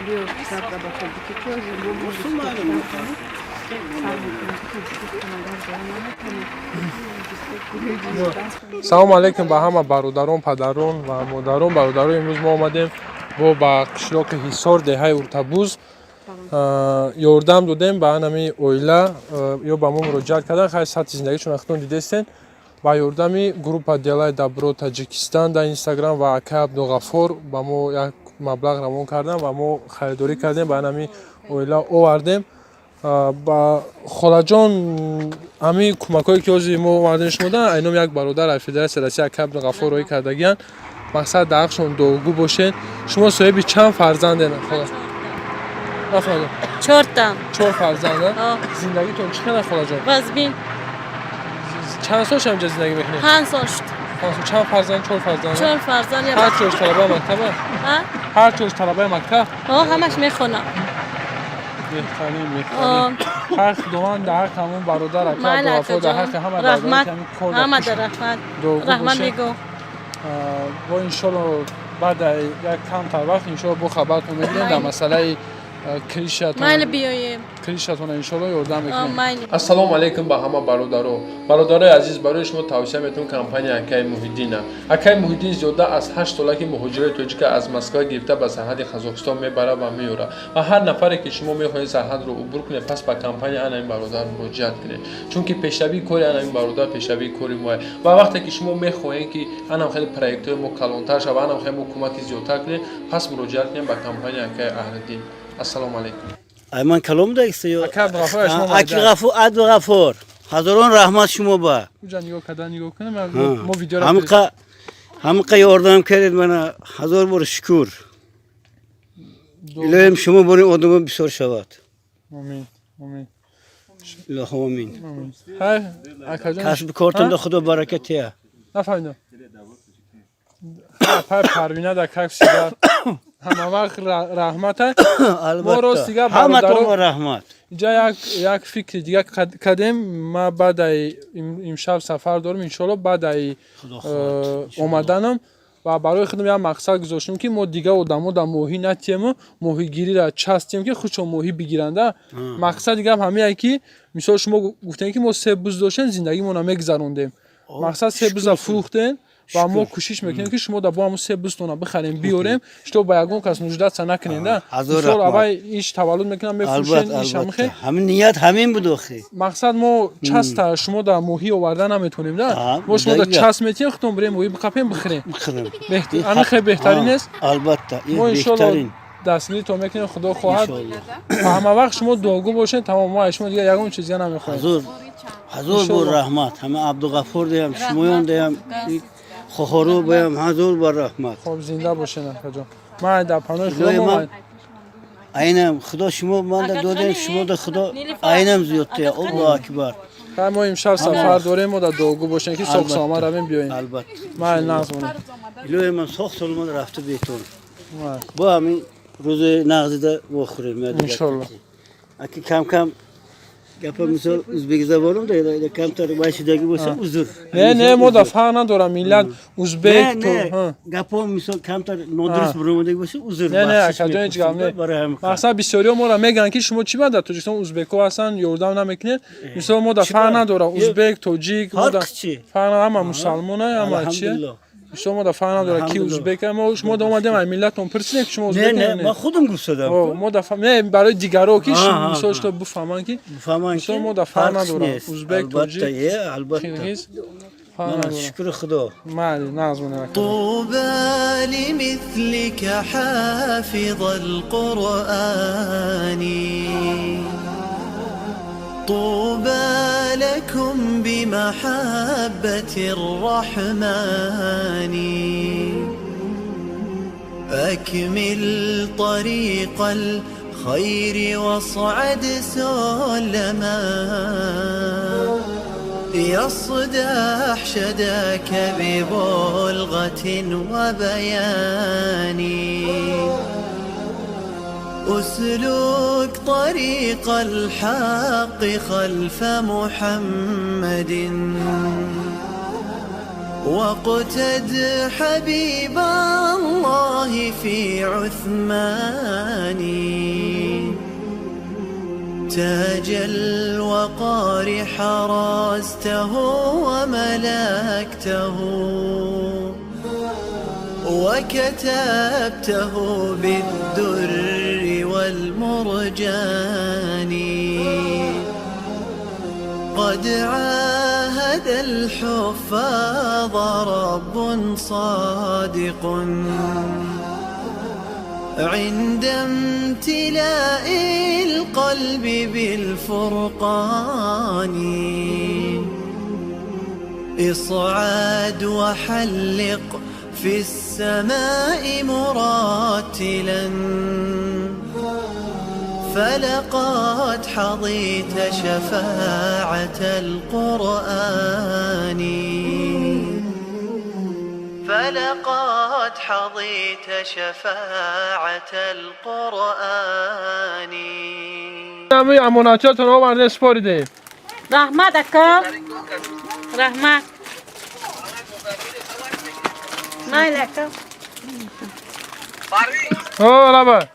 Биё, ба тоҷикӣ ки ҳозир мо сар мекунем, ки тоҷикистон агар зоя наметавонем. Салому алайкум ба ҳама бародарон, падарон ва модарон. Бародарон, имрӯз мо омадем бо ба қишлоқи Ҳисор, деҳаи Уртабуз, ёрдам додем ба анами оила. Ё ба мо муроҷиат кардан, хайр, сатҳи зиндагишон ахтон дидестен. Ба ёрдами группа «Делай добро Таджикистан» дар Инстаграм ва акай Абдуғаффор ба мо як маблағ равон кардан ва мо харидорӣ кардем, ба анами оила овардем. Ба холаҷон, ҳамин кӯмакҳое ки ҳозир мо овардем шумода, айном як бародар аз Федератсияи Россия, акай Абдуғаффор, роҳӣ кардагиянд. Мақсад, дар ҳақшон дуогӯ бошед. Шумо соҳиби чанд фарзанден, хола? Нафаҳмидам. Чорта. Чор фарзанд? О. Зиндагитон чӣ хела, холаҷон? Вазбин. Чанд сол шуд инҷа зиндагӣ мекунед? 5 сол шуд. 5 сол. Чанд фарзанд? Чор фарзанд? Чор фарзанд. Ҳар чорш талабаи мактаба? А? Ҳар чорш талабаи мактаб? О, ҳамаш мехонам. Беҳтарин, беҳтарин. Ҳар Худованд дар ҳаққи ҳамон бародар, ака Майли, Абдуғаффор, дар акаҷон. ҳаққи ҳама бародаре Раҳмат. ки ҳамин кор Ҳама да раҳмат. Дуогӯ Раҳмат бошед. мегӯ. Бо иншолло баъд як камтар вақт иншолло бо хабартон мегирем дар масъалаи крышатон. Майли, биёем. Крышатона иншолло ёрдам мекунем. Майли. Ассалому алайкум ба ҳама бародаро. Бародарои азиз, барои шумо тавсия метавон компания акаи Муҳиддина. Акаи Муҳиддин зиёда аз 8 сола ки муҳоҷирои тоҷика аз Москва гирифта ба сарҳади Қазоқистон мебарад ва меёрад. Ва ҳар нафаре ки шумо мехоҳед сарҳадро убур кунед, пас ба компания ана ин бародар муроҷиат кунед, чунки пешравии кори ана ин бародар пешравии кори моа. Ва вақте ки шумо мехоҳед, ки анам хеле проектҳои мо калонтар шава, анам хеле мо кӯмаки зиёдтар кунем, пас муроҷиат кунем ба компания акаи Аҳлиддин. Ассалому алайкум. Айман калом дагиста ё? Ака Абдуғаффор, шумо. Аки Ғафур, Абдуғаффор. Ҳазорон раҳмат шумо ба. Уҷа нигоҳ карда, нигоҳ кунем, мо видеоро. Ҳамқа ҳамқа ёрдам кардед мана, ҳазор бор шукр. Илоҳим, шумо бори одамон бисёр шавад. Омин, омин. Илоҳо омин. Омин. Ҳай, акаҷон. Касби кортонда Худо баракат тия. Нафаҳмидам. Пай Парвина да, как всегда, ҳама вақт раҳмата. Мо рости гап, Ҳаматон бародаро- ба раҳмат. Инҷа як фикри дига кардем. Ма баъдаи имшаб сафар дорам, иншоалло, баъдаи Худо хоҳад. омаданам, ва барои худам як мақсад гузоштем, ки мо дига одамо дар моҳӣ натиему, моҳигириро частем, ки худшон моҳӣ бигиранда. Мақсади гап ҳамие ки, мисол, шумо гуфтем, ки мо се буз доштем, зиндагимонро мегузарондем. Мақсад, се буза фурӯхтем ва мо кӯшиш мекунем, ки шумо да бо ҳамун се бузтона бихарем, биёрем, что ба ягон кас нуждаться накунем да. Ҳазор Мисол, раҳмат. аввай иш таваллуд мекунам, мефурӯшем, Албат, иш ҳамихе. албатта. Ҳамин ният ҳамин буд охи. Мақсад, мо часта шумо да моҳӣ оварда наметонем да. Мо шумо да дақиқа. част метиҳем, худтон бирем, моҳӣ биқапем, бихӯрем. Бихӯрем. Ҳамин хеле беҳтарин нест? Албатта, ин Мо иншоалло беҳтарин. дастгиритон мекунем, Худо хоҳад. Иншоалло. Ва ҳама вақт шумо дуогӯ бошед, тамом. Мо аз шумо дигар ягон чиз дига намехоҳем. Ҳазор ҳазор бор Иншоалло. раҳмат. Ҳама Абдуғаффор деям, шумоён деям, хохоро боям, ҳазор бор раҳмат. Хоб, зинда бошед, акаҷон. Ман дар паноҳи Худо. Илоҳи мо ман айнам Худо шумо манда додем, шумо да Худо айнам зиёдтия. Аллоҳу акбар. Хай, мо имшаб сафар дорем, мо дар дуогӯ бошем, ки соқ саломат равем, биёем. Албатта. Ман нағз монем. Илоҳи ман соқ саломат рафта бетон. Бо ҳамин рӯзи нағзида вохӯрем. Иншоалло. Аки кам кам гапа, мисол, узбек забонам да камтар вайшидаги боса, узр. Не, не, мо да фарқ надорам миллат узбек Не, то не, ҳа. гапо, мисол, камтар нодуруст буромадаги боса, узр. Не, не, бахшиш акаҷон, ҳеҷ гап не. мепурсам, барои ҳамин. Мақсад, бисёриҳо моро мегӯянд, ки шумо чӣ ба дар Тоҷикистон узбекҳо ҳастанд, ёрдам намекунед. Мисол, мо да фарқ надора узбек, тоҷик, мо да Фарқ чӣ? фарқ надора, ҳама мусалмона, ҳама чие. Алҳамдулиллоҳ. Мисол, мо да фарқ надора ки Алҳамдулиллоҳ. узбек. Мо шумо да омадем, ай миллатон пурсидем, ки шумо Не, узбек не, не. ман худам гуфтадам. О, мо да не, барои дигаро ки мисол, что бифаҳманд, ки Бифаҳманд, мисол, ки мо да фарқ фарқ надора нест. узбек, Албатта, тоҷик, албатта. қирғиз, фарқ Мана, надора. Шукри Худо. Майли, нағз монем, акаҷон. طوبى لمثلك حافظ القرآن، طوبى لكم بمحبة الرحمن. أكمل طريق الخير واصعد سلما، يصدح شداك ببلغة وبيان. أسلك طريق الحق خلف محمد. واقتد حبيب الله في عثمان. تاج الوقار حرزته وملكته، وكتبته بالدر والمرجان. قد عاهد الحفاظ رب صادق عند امتلاء القلب بالفرقان. اصعد وحلق في السماء مراتلا، فلقد حظيت شفاعة القرآن. فلقد حظيت شفاعة القرآن. همه امانتیاتون آورده سپاریده. رحمت اکا، رحمت. مایل اکا. آه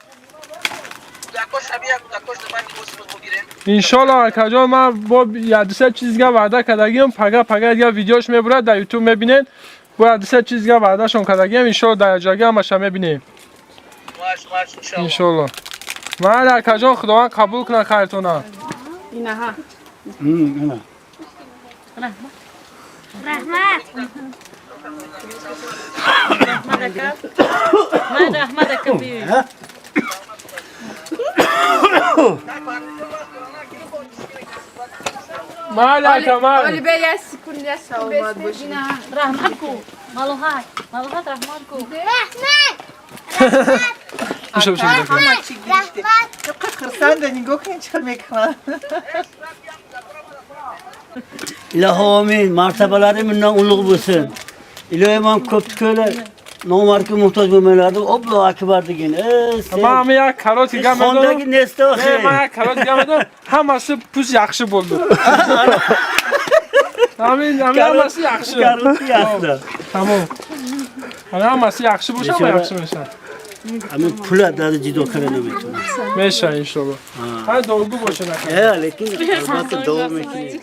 انشالله اکا من با یه دو سه چیز دیگه وعده کردگیم، پگه پگه دیگه ویدیوش میبره در یوتیوب میبینین. با دو سه چیز دیگه وعده شون کردگیم، انشالله در جاگه همش میبینیم انشالله. من اکا جان خداوند قبول کنه خیرتونه. اینها. رحمت. رحمت اکا. من رحمت اکا بیوی. مال کمال. رحمت کو. مالوهای. مالوهای رحمت کو. رحمت. رحمت. خرسند نگاه کنید چه میکنن. İlahi amin. Martabeleri mindan ulug' bo'lsin. Iloyim ham ko'pni nomardga muhtoj bo'lmanglar deb Allohu akbar degin. Man як кароти гап Xondagi nesta Man як кароти гап медонам, hammasi pus yaxshi bo'ldi. Amin, amin, hammasi yaxshi. Karoti yaxshi. Tamom. Hammasi yaxshi bo'lsa, yaxshi bo'lsa. Amin pul adadi jido qilinamaydi. Meşa inşallah. Ha doğru boşuna. He, lekin albatta davom etamiz.